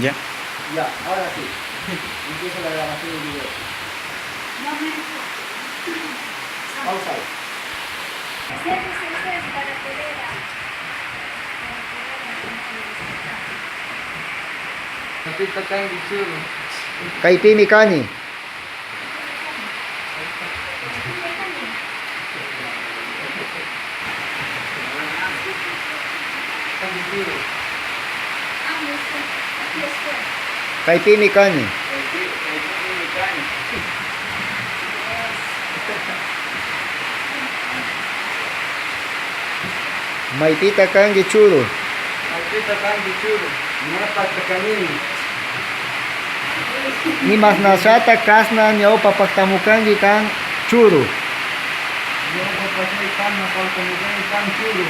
Ya. Ya, ahora sí. Empieza la grabación del video. Pausa. 766 para poder Maypita kanki churu. Kaypimi kani. Kanki churu. Aquí estoy. Kaypimi kani. Kaypimi kani. Maypita kanki churu. Maypita kanki churu. Ña paktakanimi. Imashnallata kashna ñawpa paktamukanki kan churu. Ñawpa pachay kana paktamukanki kan churu.